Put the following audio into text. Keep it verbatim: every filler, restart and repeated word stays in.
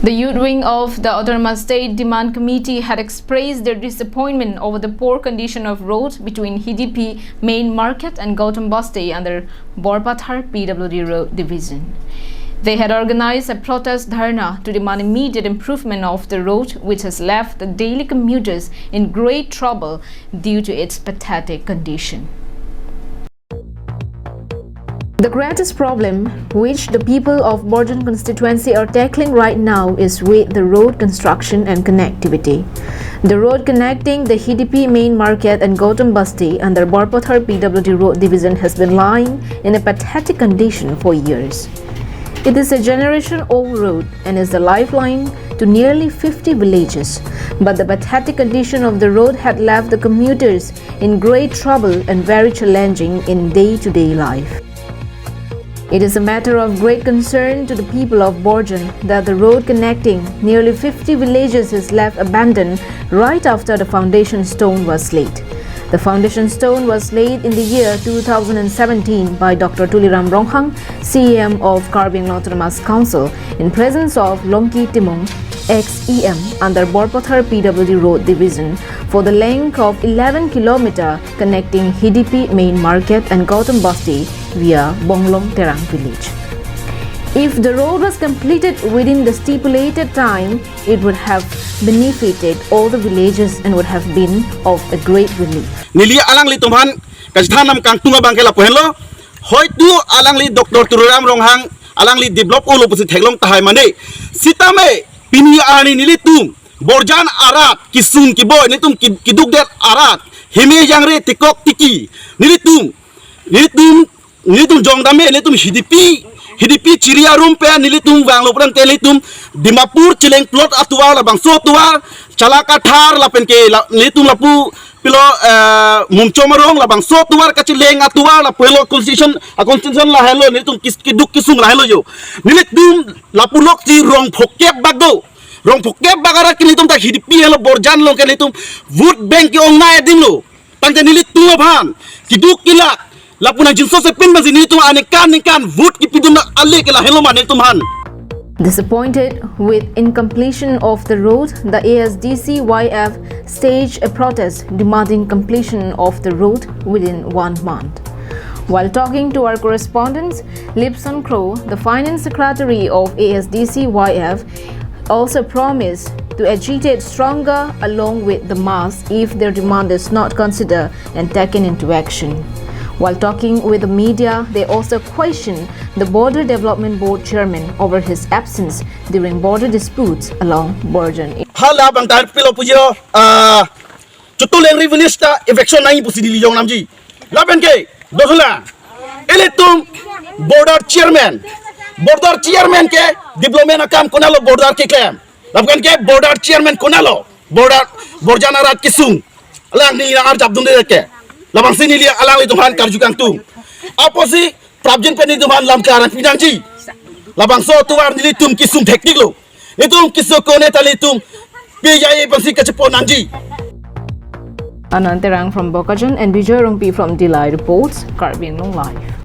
The youth wing of the Autonomous State Demand Committee had expressed their disappointment over the poor condition of road between Hidipi Main Market and Gautam Basti under Borpathar P W D Road Division. They had organized a protest dharna to demand immediate improvement of the road, which has left the daily commuters in great trouble due to its pathetic condition. The greatest problem which the people of Borjan constituency are tackling right now is with the road construction and connectivity. The road connecting the Hidipi Main Market and Gautam Basti under Borpathar P W D Road Division has been lying in a pathetic condition for years. It is a generation-old road and is the lifeline to nearly fifty villages. But the pathetic condition of the road had left the commuters in great trouble and very challenging in day-to-day life. It is a matter of great concern to the people of Borjan that the road connecting nearly fifty villages is left abandoned right after the foundation stone was laid. The foundation stone was laid in the year two thousand seventeen by Doctor Tuliram Ronghang, C E M of Karbi Anglong Autonomous Council, in presence of Longki Timung, ex E M, under Borpathar P W D Road Division for the length of eleven kilometer connecting Hidipi Main Market and Gautam Basti via Bonglong Terang village. If the road was completed within the stipulated time, it would have benefited all the villages and would have been of a great relief. Neli alanglitum aphan kachethan nangkangtung abang ke lapu henlo. Hoitu alangli Doctor Tuliram Ronghang alangli develop-olo pusi theklong tahai mane. Sitame pini arni nelitum Borjan arat kesung keboi, nelitum ki-, kedukdet arat, heme jangre tekok tiki, nelitum, nelitum, nelitum jongdame, nelitum Hidipi, Hidipi chiri arum pen nelitum vanglo pulangte nelitum Dimapur cheleng plot atovar, labangso atovar, Chalakathar lapen ke la, nelitum lapu pilo, eh, Mumchom arong, labangso atovar kacheleng atovar, lapu helo constitution, a constitution lahelo, nelitum kis-, keduk kesung lahelo jo. Nelitum lapu lok si rong phokep bak do. Rong phokep bak arat ke nelitum ta Hidipi helo Borjan along ke nelitum vote bank ke-ongnei adim lo. Tangte nelitum aphan keduk kelak lapu nangjinso sepin bangsi nelitum aningkan ningkan vote kepidun ale ke lahelo ma nelitum aphan. Disappointed with incompletion of the road, the A S D C Y F staged a protest demanding completion of the road within one month. While talking to our correspondents, Lipson Kro, the finance secretary of A S D C Y F, also promised to agitate stronger along with the mass if their demand is not considered and taken into action. While talking with the media, they also questioned the Border Development Board chairman over his absence during border disputes along Borjan. Hala bang tar pilo pujo, ah, Chutulengri village ta eviction nangji pusi neli jong namji. Lapen ke, dohla. Ilitum border chairman. Border chairman ke development akam konatlo border keklem. Lapen ke border chairman konatlo border Borjan arat kesung. Alangli arjap dunde ke. Labangsi neli alanglitum aphan karju kangtung. Apotsi prapjin pen nelitum aphan lam klarang pinangji. Labangso atovar nelitum kesung thektiklo. Nelitum kesung kone ta nelitum P I A pensi kachepon nangji. Anand Terang from Bokajan and Bijoy Rongpi from Dillai reports, Karbi Anglong Live.